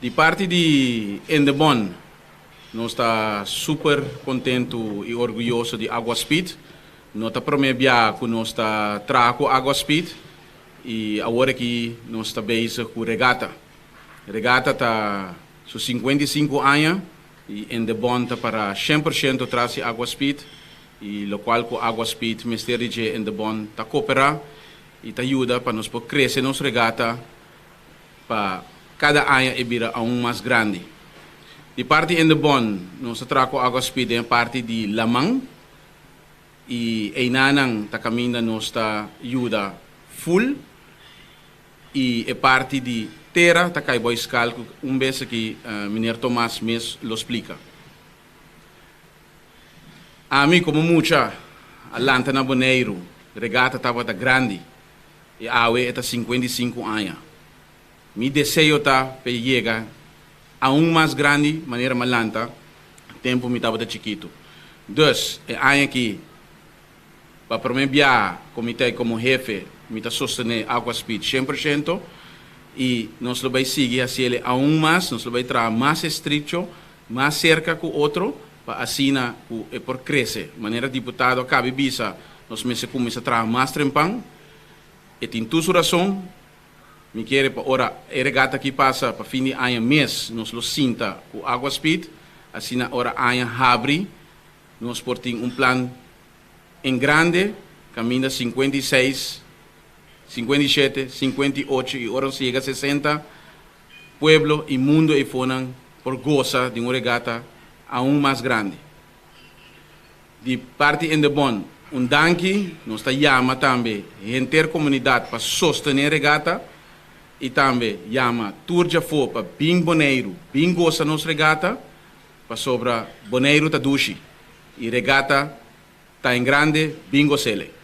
Di parti di Indebon, nos ta super kontentu i orguyoso di Aqua Speed. No ta promé bia ku nos ta traha ku Aqua Speed i awor aki nos ta bezig ku Regata. Regata ta su 55 aña i Indebon ta para 100% tras di Aqua Speed i lokual ku Aqua Speed mester di dje, Indebon ta kooperá i ta yuda pa nos por krese nos regata pa kada aña e bira aún mas grandi. Di parti Indebon, nos ta traha ku Aqua Speed den parti di laman i einan ta kaminda nos ta yuda full i e parti di tera ta kai bou skal ku un bes aki meneer Thomas mes lo splika. Ami komo mucha a lanta na Boneiru, Regata tabata grandi i awe e ta 55 aña. Mi deseo ta pa yega aún mas grandi manera m'a lanta tempu mi tabata chikitu. Dus, e aña aki, pa promé bia komité komo hefe, mi ta sostené Aqua Speed 100% i nos lo bai sigui hasié aún mas, nos lo bai traha mas estrecho, mas serka ku otro, pa asina ku e por krese. Manera diputado a kaba di bisa, nos mester kuminsá traha mas trempan, e tin tur su rason. Mi ke pa ora e regata aki pasa pa fin di aña mes, nos lo sinta ku Aqua Speed, asina ora aña habri, nos por tin un plan en grande, kaminda 56, 57, 58 i ora nos yega 60, pueblo i mundu eifonan por gosa di un regata aún mas grandi. Di parti Indebon, un danki, nos ta yama tambe henter komunidat pa sostené Regata i tambe yama tur djafó pa bin Boneiru, bin gosa nos regata, pasobra Boneiru ta dushi i Regata ta en grande, bin gos'é.